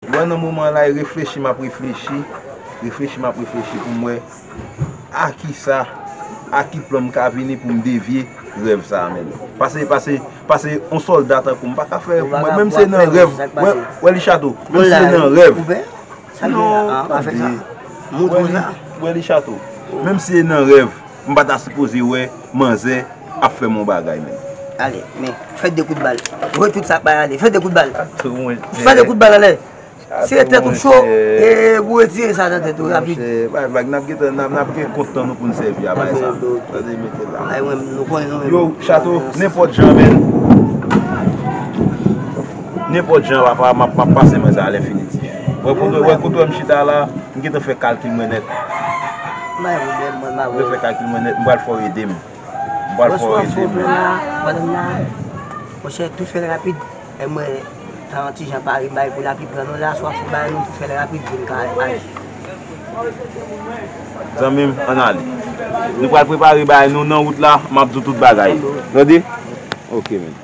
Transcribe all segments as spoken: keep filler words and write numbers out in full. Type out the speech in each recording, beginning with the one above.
Ou wè nan moman la, e reflechi m ap reflechi, reflechi m ap reflechi pou m wè a ki sa, a ki plan m ka vini pou m devye rèv sa a, menn. Pase, pase, pase yon sòlda tankou m pa ka fè rèv pou mwen, menm si se nan rèv, wè, wè li chato, menm si se nan rèv. Non, tande, wè li, wè li chato, menm si se nan rèv, m pa ta sipoze wè manzè ap fè m yon bagay, menn. Ale, men, fè de kout bal. Voye tout sa k pa ale. Fè de kout bal. Fè de kout bal, ale. Si e tèt ou cho, e pou retire sa nan tèt ou rapid. Bay vag, n ap gentan, n ap, n ap gen kont tan nou pou n sèvi a bay sa. Tande, mete la. Yo, chato, nenpòt jan, menn. Nenpòt jan, papa, m ap, m ap pase mwen sa a lenfinitif. Wè kote, wè kote wè m chita la, m gentan fè kalkil mwen nèt. M gentan fè kalkil mwen nèt, m pral fè w ede m. M pral fè w ede m. Madanm nan, monchè, tou fè l rapid. E mwen, ta yon ti jan pare bay pou lapli pran nou la, swa fè bay nou tou fè l rapid pou n ka aji. Zanmi m, ann ale. Nou pral prepare bay nou nan wout la, m ap di w tout bagay. Tande? Ok, menn.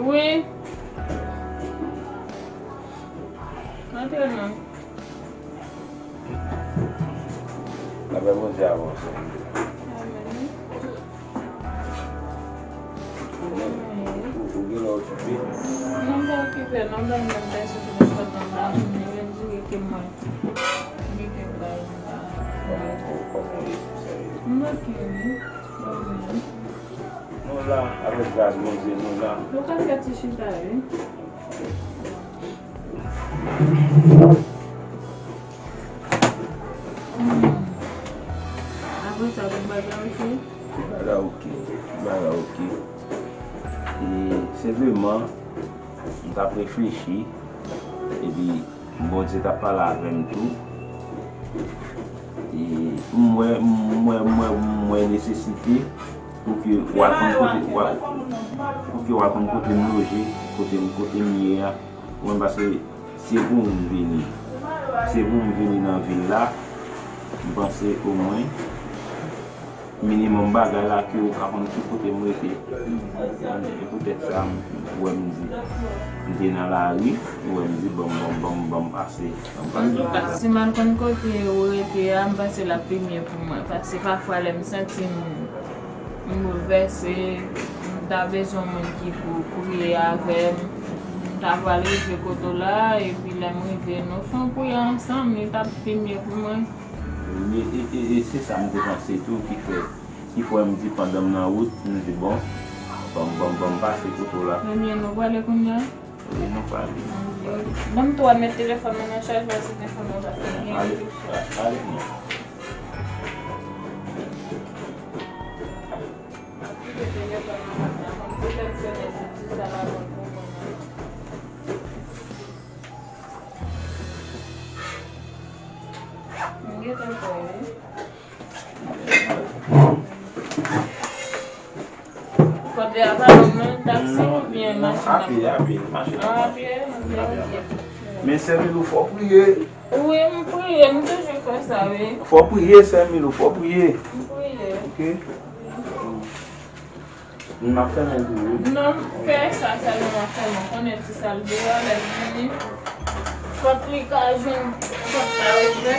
Wi. Antre non. Lapè Bondye avè w, sè m. Amèn. Ou, ou gen lè okipe? Non, m pa okipe, non, m pa menm pèsonn ki nan kòt nan lajounen, men m di ke mwen. M gen kèk bagay m pa. Kòman, kòman w ye, sè m? M oke, wi. Mwen menm. Nou la, avèk gras Bondye, nou la. Nou ka fè ti chita, wi. Apre sa, tout bagay oke? Tout bagay oke. Tout bagay oke. E senpleman, m t ap reflechi, epi Bondye t ap pale avè m tou. E m wè, m wè, m wè, m wè nesesite pou ke w al konn kote, w al, pou ke w al konn kote m loje, kote m, kote m ye a. Mwen, paske se pou m vini. Se pou m vini nan vil la. M panse omwen minimòm bagay la ke ou ka konn ki kote m rete. E poutèt sa, m, ou wè m di, m te nan lari, ou wè m di, ban m, ban m, ban m, ban m pase, ban m pase. Antouka, si m al konn kote ou rete a, m panse l ap pi mye pou mwen. Paske pafwa, lè m santi m, m boulvèse, m ta bezwen yon moun ki pou priye avè m. M ta pral rive kote w la, epi lè m rive, nou fè yon priyè ansanm, li t ap pi mye pou mwen. E, e, e, e se sa m te panse tou ki fè, ki fè m di pandan m nan wout, m di, bon, ban m, ban m, ban m pase kote w la. Ebyen, nou prale kounye a? Wi, nou prale. Ban m tou al met telefòn mwen nan chaj, paske telefòn mwen pa gen. Ale, ale, non. M gentan kwè, wi. Kote a pa long non, taksi oubyen machin? A pye, a pye, machin. A pye, oubyen a pye. Men sè Milou, fò w priye. Wi, m priye, m toujou fè sa, wi. Fò w priye, sè Milou, fò w priye. M priye. Ok. M ap fèmen l pou ou. Non, fè sa sèlman, m ap fèmen. Konnen ti sal deyò, lè l vini, fòk li ka jwenn pòt la ouvè.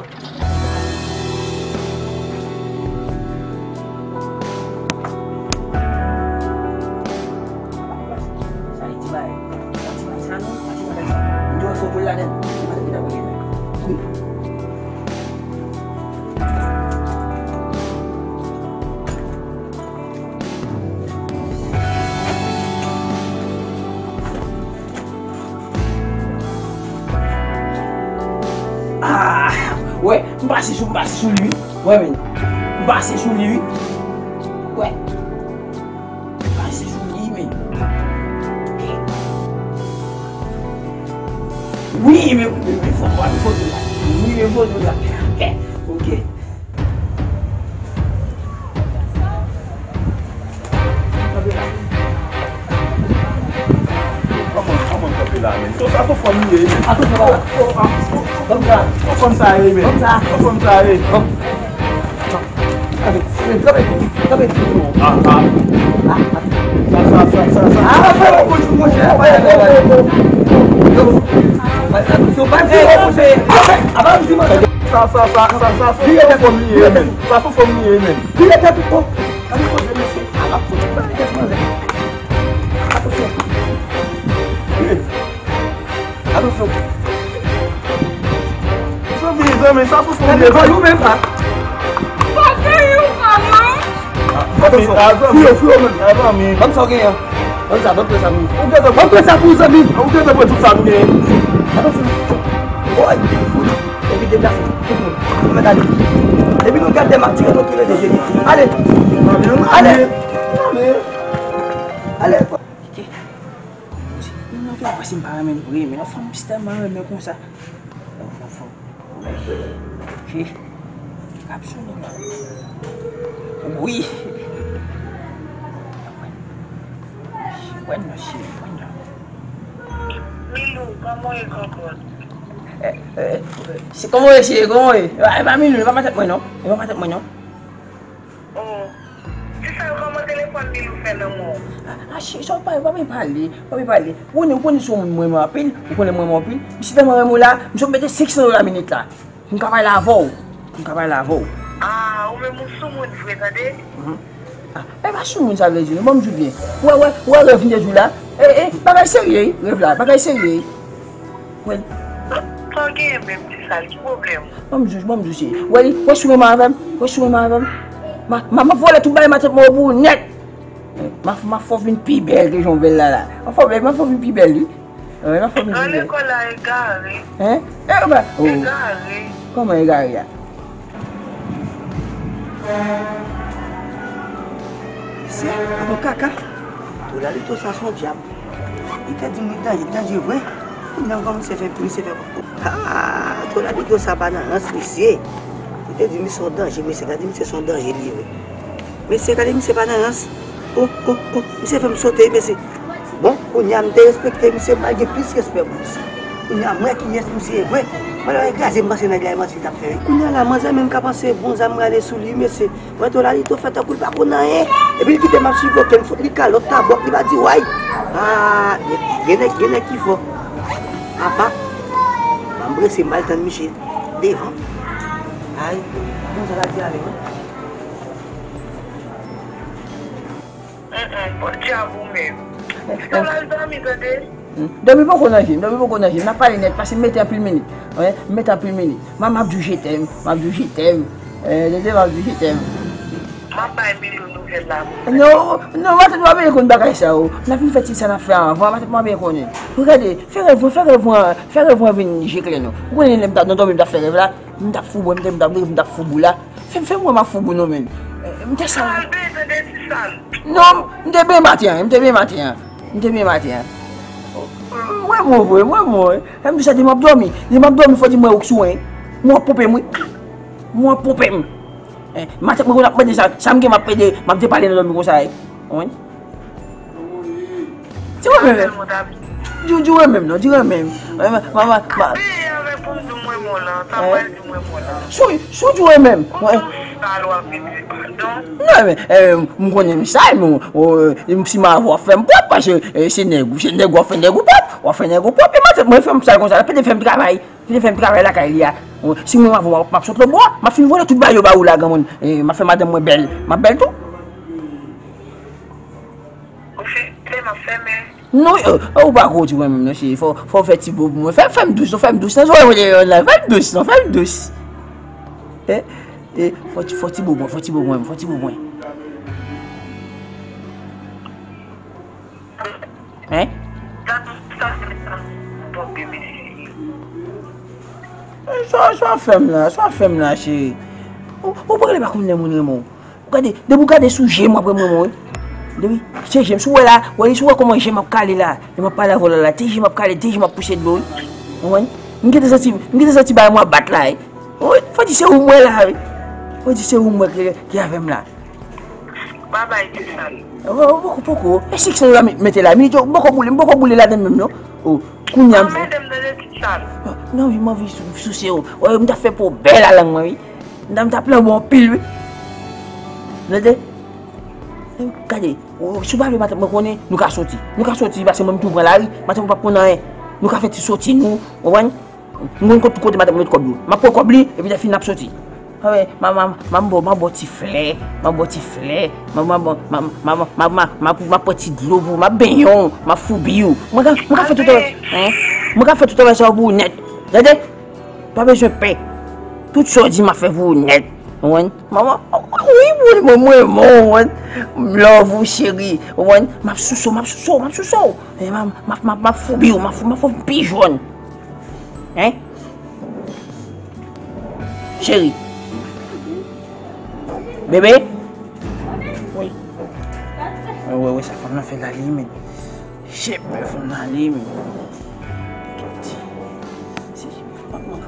Sa e ti bagay. Sa ti bagay sa non, sa ti bagay sa. M te wè foto l ladan l. Mwen te vin ap rele. Ah, wè, m pase sou, m pase sou li, wi. Wè, men. M pase sou li, wi. Wè. M pase sou li, men. Wi, men, men, men, foto a, men, foto la. Wi, men, foto la. Ok. Kòman, kòman kanpe la, men? Sa, sa se fanm li ye, men. Atann, papa. Fanm sa ye, men. Fanm sa ye. Kanpe, kanpe, kanpe. Ah, ah. Sa, sa, sa, sa, sa. Ah, frè, mon chè, sa, sa, sa, sa, se fanm li ye, men. Sa se fanm li ye, men. Sa se fanm li ye, men. Vire tèt ou, oh. Gade koze mesye. A, m ap fout bagay tèt manzè. Atansyon. Atansyon. Zanmi, zanmi, sa pou fon. Gade kòl ou menm, a. Fòk gen yon kòl, non? Atansyon. Fouye, fouye menm. A, zanmi. Ban m sa w genyen. Ban m sa, ban m pran sa pou ou. Ou gentan. Ban m pran sa pou ou, zanmi. Ou gentan pran tout sa nou genyen. Atansyon. Woy. Epi deplase. Tout moun. Nou mèt ale. Epi nou gade m ap tire nou tou le de jeni. Ale. Ale. Ale. Mwen te wè si m pa renmen l vre, men yon fanm m tèlman renmen konsa. Yon fanm, fanm. Ok. K ap sonnen la. Wi. Wè non, cheri, wè non. Milou, kòman w ye, kòkòt? Eh, eh, se kòman w ye, cheri, kòman w ye? E pa, e pa Milou, e pa matèt mwen non. E pa matèt mwen non. Oh. Ti sal, kòman telefòn Milou fè nan men w? A, a, cheri, sa w pale, w pa byen pale, w pa byen pale. Ou konnen, ou konnen se yon moun mwen renmen anpil, ou konnen mwen renmen anpil. Misye tèlman renmen w la, misye mete senk san dola minit la. M ka pale avè w. M ka pale avè w. Ah, ou menm ou soumoun vre, tande? Mhm. Ah, e pa soumoun sa vle di, non, ban m di w byen. Ou wè, wè, ou wè rèv m te di w la? E, e, bagay serye, wi, rèv la, bagay serye, wi. Wè. Sa w genyen menm, ti sal, ki pwoblèm? Ban m di w, ban m di w, cheri. Wè li, wè si w renmen avè m, wè si w renmen avè m. Ma, ma, m ap vòlè tout bagay matant mwen pou ou nèt. Ma, ma fè w vin pi bèl ke jan w bèl la, la. Ma fè w bèl, ma fè w vin pi bèl, wi. Wi, ma fè w vin pi bèl. Lekòl la egare. Hein? E, ba, oh. Egare. Kòman egare a? Mesye, a bon kaka. Tolalito sa se yon dyab. Li te di m li danje, danje vre. Kounya ankò misye fè, misye fè. Ah, Tolalito sa pa nan rans, mesye. Li te di misye se yon danje, mesye. Gade misye se yon danje li ye vre. Mesye, gade misye pa nan rans. Oh, oh, oh, misye fè m sote, mesye. Bon, kounya m te respekte misye, m al gen plis respè pou misye. Kounya m wè kiyès misye ye vre. Mwen lè w kraze m panse nèg la e manti l t ap fè. Kounya la, manzè menm ka panse bon zam rale sou li, mesye. Mwen Tolalito fè tankou l pa konn anyen. Epi l kite m ap swivoke, m fout li kalòt tabòk, li pa di way. Ah, gen, gen nèg, gen nèg ki fò. Apa, ban m prese, m al tann misye devan. Ay, bon, sa la di ale, wi. Mm, mm, podyab ou menm. Ou t al dòmi, tande? Hmm. Dòmi poko nan je m, dòmi poko nan je m. N ap pale nèt, paske m mete anpil minit. Wi, m mete anpil minit. Ma, m ap di w je t'aime, m ap di w je t'aime. Eh, tande, m ap di w je t'aime. M ap bay Milou nouvèl la pou ou. Non, non, matant mwen byen konn bagay sa yo. N ap vin fè ti sa n ap fè anvan, matant mwen byen konnen. Ou gade, fè rèv mwen, fè rèv mwen, fè rèv mwen vin je klè non. Ou konnen lè m t ap nan dòmi, m t ap fè rèv la, m t ap foubou, m t ap, m t ap foubou la. Fè m, fè m wè m ap foubou non, men. Eh, m te sa. Al byen, tande, ti sal. Non, m te byen maten an, m te byen maten an. M te byen maten an. M renmen w vre, m renmen w. Lè m di sa, di m ap dòmi. Di m ap dòmi, fò di m wè ou k sou mwen. Mwen ap ponpe m, wi. Mwen ap ponpe m. Eh, maten mwen konn ap mande sa, sa m gen m ap pede, m ap depale nan dòmi konsa, wi. Konprann? Di w renmen m. Di, di w renmen m non, di w renmen m. Eh, ma, ma, ma, ma. Pi avèk pou m di w m renmen w lan, sa m pral di w m renmen w lan. Si w, si w di w renmen m. Wi. Sal w ap vin di padon. Non, men, eh, m konnen m sal, men, oh, eh, si m avè w, w ap fè m pwòp, paske, eh, se nèg ou, se nèg w ap fè nèg ou pwòp, w ap fè nèg ou pwòp, e matant mwen fè m sal konsa, pete fè m travay, pete fè m travay lakay li a. Oh, si mwen m avè w, m ap sot lòtbò, m ap fin vòlè tout bagay yo ba ou la, granmoun, eh, m ap fè madanm mwen bèl, m ap bèl tou. Ou fè, m ap fèmen. Non, eh, eh, ou pa gwo di mwen menm, non, cheri. Fò, fò w fè ti bo pou mwen. Fè, fè m dous, non, fè m dous. Nan zòrèy mwen, eh, la, fè m dous, non, fè m dous. Eh, eh, fò ti, fò ti bo mwen, fò ti bo mwen, fò ti bo mwen. Hein? Eh, sa, sa w ap fè m la, sa w ap fè m la, cheri. Ou, ou pa genlè pa konn lè moun renmen w. Gade, depi w gade sou je m, w ap wè m renmen w, wi. Depi, se je m, si w wè la, wè, si w wè kòman je m ap kale la, lè m ap pale avè w la, la, te je m ap kale, te je m ap pouse dlo, wi. Ou konprann? M gentan santi, m gentan santi bagay mwen ap bat la, wi. Wi, fò di se ou m wè la, wi. Fò di se ou m wè ki, ki avè m la. Pa bay ti sal. Oh, oh, poko, poko. E sik san la mete la. Minit yo, m poko boule, m poko boule ladan menm, non. Oh, kounye a m. Anmède m tande ti sal. Non, wi, m anvi sou, souse w. Wè, m ta fè pou bèl a lang mwen, wi. M ta, m ta plan bon anpil, wi. Tande? Gade, ou, si w pa vle matant mwen konnen, nou ka soti. Nou ka soti, paske mwen m tou pran lari, matant mwen p ap konn anyen. Nou ka fè ti soti nou, w konprann? M konn kot, kote matant mwen met kòb yo. M ap pran kòb li, epi lè fini n ap soti. Ah, wè, ma, ma, ma, m ba w, m ba w ti flè, m ba w ti flè, ma, ma, ma, ma, ma, ma, ma, ma, ma, ma pran ti dlo pou ou, m ap benyen w, m ap foubi w. Mwen ka, mwen ka fè tout travay, hein? Mwen ka fè tout travay sa yo pou ou nèt. Tande? Pa bezwen pè. Tout sa w di m ap fè pou ou nèt. Ou konprann? Manman, wi, wi, mwen, mwen, mwen, mwen. M love ou, cheri. Ou konprann? M ap souse w, m ap souse w, m ap souse w. E, m ap, m ap, m ap, m ap foubi w, m ap fou-, m ap fè w pi jòn. Hein? Cheri. Bebe? Wi. Wè, wè, wè, sa fanm nan fè la li menm. Chèf bèf m nan li menm.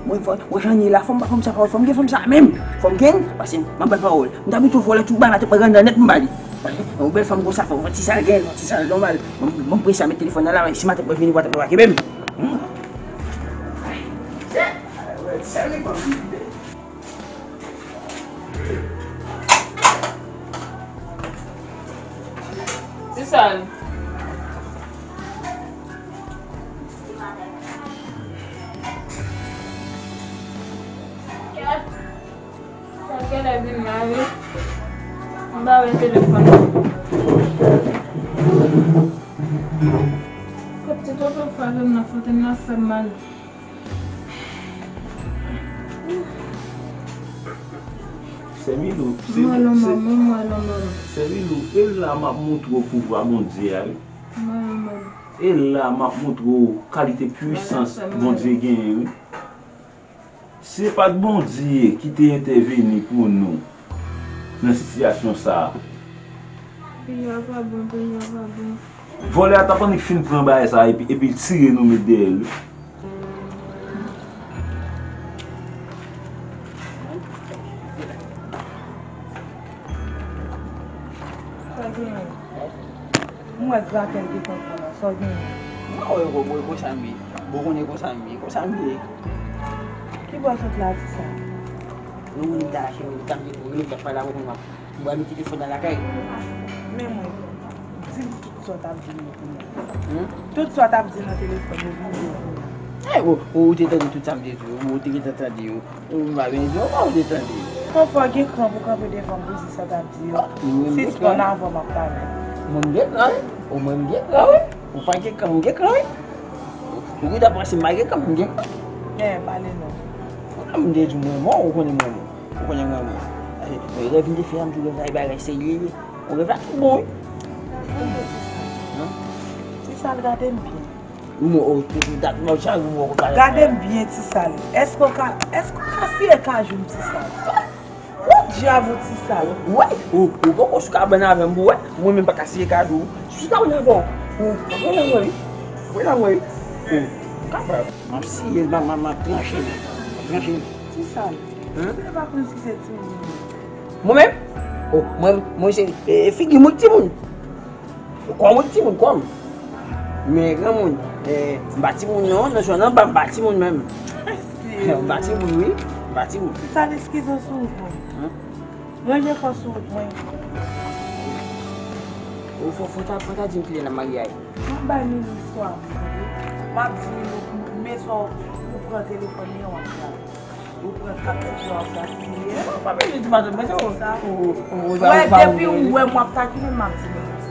Mwen fò, mwen jan ye la, fò m pa fè m sa pawòl, fò m gen fanm sa menm. Fò m gen, paske m ap bay pawòl. M ta pito vòlè tout bagay, m ap pran nan nèt m ba li. Yon bèl fanm konsa, fò m ti sa l gen, yon ti sa l nòmal. Mwen, mwen prese a met telefòn nan la, si matant mwen vini, matant mwen pa kenbe m. Hmm. Ti sal. Kèt. Sa genlè vin la, wi. M pa wè telefòn nan. Kot ti tonton frè m nan, foto m nan fè m mal. Sè Milou, se, mwen, se, manman, mwen, manman. Sè Milou, e la m ap montre w pouvwa Bondye a, wi. Mwen, manman. E la m ap montre w kalite pwisans Bondye genyen, wi. Se pa t Bondye ki te entèveni pou nou nan sitiyasyon sa a. Peyi a pa bon, peyi a pa bon. Vòlè a t ap annik fin pran bagay sa a epi, epi l tire nou met dèyè l. Sa genyen? M wè gratèl gentan pran la, sa w genyen? Mwen wè, wè, wè, konsa m ye. Bon, konnen konsa m ye, konsa m ye. Ki bò w sot la, ti sal? Nou moun ta cheri, ta vle pou nou fè pale avè w, m ap, m pral met telefòn nan lakay. Men mwen, di m tout sa w t ap di m yo kounye a. Hmm? Tout sa w t ap di nan telefòn yo, vin di yo kounye a. Eh, ou, ou te tande tout sa m te di w, ou te gentan tande yo. Ou pa bezwen, ou pa ou te tande. Fò, fò gen kran pou kanpe devan m pou di sa w t ap di yo. Sispann avan m ap pale. Mwen m gen kran, wi. O mwen m gen kran, wi. Ou pa gen kran, m gen kran, wi. Ou gentan panse m pa gen kran, m gen kran. Eh, pale non. Ou konnen m te di mwen bon, ou konnen mwen bon. Ou konnen mwen bon. Rèv m te fè a, m di w rèv la e bagay serye ye. Ou rèv la tou bon, wi. Ti sal, gade m byen. Gade m byen, ti sal. Èske w ka, èske w ka siye kajou m, ti sal? Podyab ou, ti sal. Wè, ou, ou poko sou kabann avè m pou wè. Mwen menm pa ka siye kajou. Sou kabann avè w. Ou, wè la mwen, wi. Wè la mwen, wi. Ou kapab. M ap siye l, m ap, m ap, m ap tranche l. M ap tranche l. Ti sal. Hein? Ou pa konn si se timoun. Mwen menm? O, mwen, mwen se, e, figi m wi timoun. Kò m wi timoun, kò m. Men granmoun, e, m pa timoun non, nan zòn nan m pa, m pa timoun menm. M pa timoun wi, m pa timoun. Ti sal, eskize w si w bon. Hein? Ranje fòs ou, mwen. Ou fò fò ta fò ta di m kilè n ap marye a. M ap bay Milou istwa m tande. M ap di Milou men sa ou pran telefòn li an w ap gade. Ou pran kat kòb yo w ap gaspiye. Mwen pa bezwen di madanm mwen se ou. Sa. Ou ou ou Wè ou pa depi ou wè m w ap takine m m ap di Milou.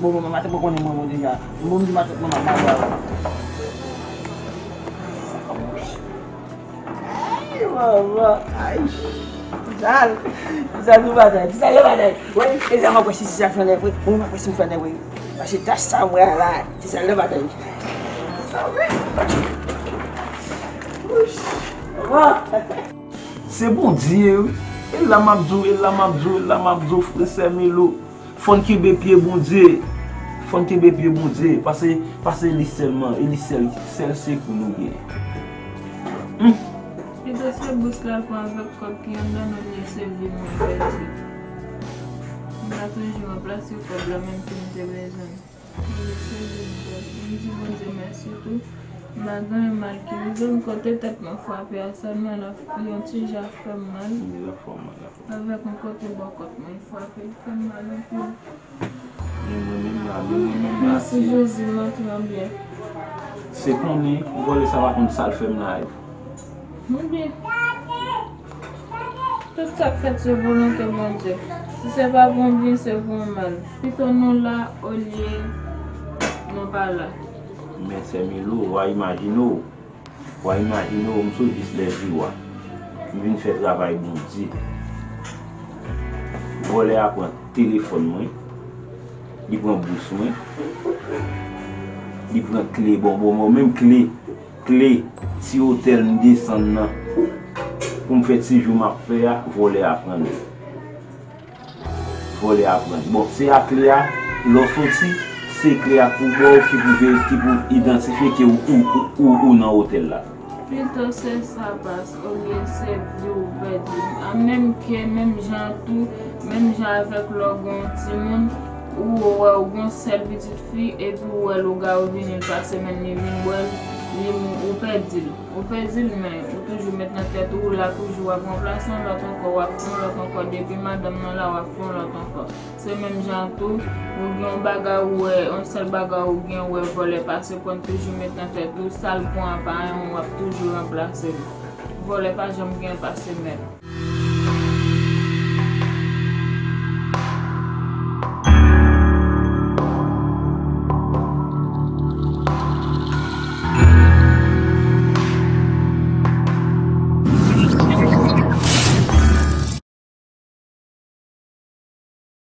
Bon bon maten mwen konnen mwen mwen deja. Bon m di maten mwen m ap marye avè w. Ay manman, ay. Tizal, tizal nou batay, tizal nou batay. Wè, e la m ap wè si tizal fè nèg vre, ou m ap wè si m fè nèg vre. Paske tach sa m wè a la, tizal nou batay. Sa vre. Wouch. Manman. Se Bondye wi. E la m ap di w, e la m ap di w, e la m ap di w, frè sè Milo. Fò n kenbe pye Bondye. Fò n kenbe pye Bondye. Pase, pase li sèlman. E li sèl, sèl sekou nou gen. Humm. Pito se bous la pran avèk kòb ki anndan nou lye se vi nou pèdi. M pa toujou ranplase kòb la menm si m te bezwen l. Mwen di Bondye mèsi tou. M pa gen mal ki rive m kote tèt mwen frape a sèlman l ap yon ti jan fè m mal. Avèk yon kote bò kòt mwen frape l fè m mal anpil. Men mwen menm la, men mwen menm la. Mèsi Jezi, m antre an byen. Se konnen vòlè sa pa konn sa l fè m la. Mwen byen. Tout sa k fèt se volonte Bondye. Si se pa pou yon byen, se pou yon mal. Pito nou la olye nou pa la. Men sè Milo, w a imajine w. W a imajine w, m sou jis lè jou a. M vin fè travay Bondye. Vòlè a pran telefòn mwen. Li pran bous mwen. Li pran kle, bon, bon, bon, menm kle. Kle ti otèl m desann nan pou m fè ti jou m ap fè a, vòlè a pran li. Vòlè a pran li. Bon, se a kle a, lè w soti, se kle a k pou ba w ki pou ve, ki pou idantifye ke ou, ou, ou, ou, ou nan otèl la. Pito se sa pas, olye se vi w pèdi. A menm ke, menm jan tou, menm jan avèk lè w gen yon timoun, ou wè w gen yon sèl pitit fi, epi w wè lougawou vini l pase men l, li vin bwè l, li mou, ou pèdi l. Ou pèdi l, men ou toujou met nan tèt ou, ou la toujou w ap ranplase yon lòt ankò, w ap fè yon lòt ankò, depi madanm nan la, w ap fè yon lòt ankò. Se menm jan tou, ou gen yon bagay ou wè, yon sèl bagay ou gen, ou wè vòlè pase, konn toujou met nan tèt ou, sa l pran an pa anyen, w ap toujou ranplase l. Vòlè pa janm gen pase mèt.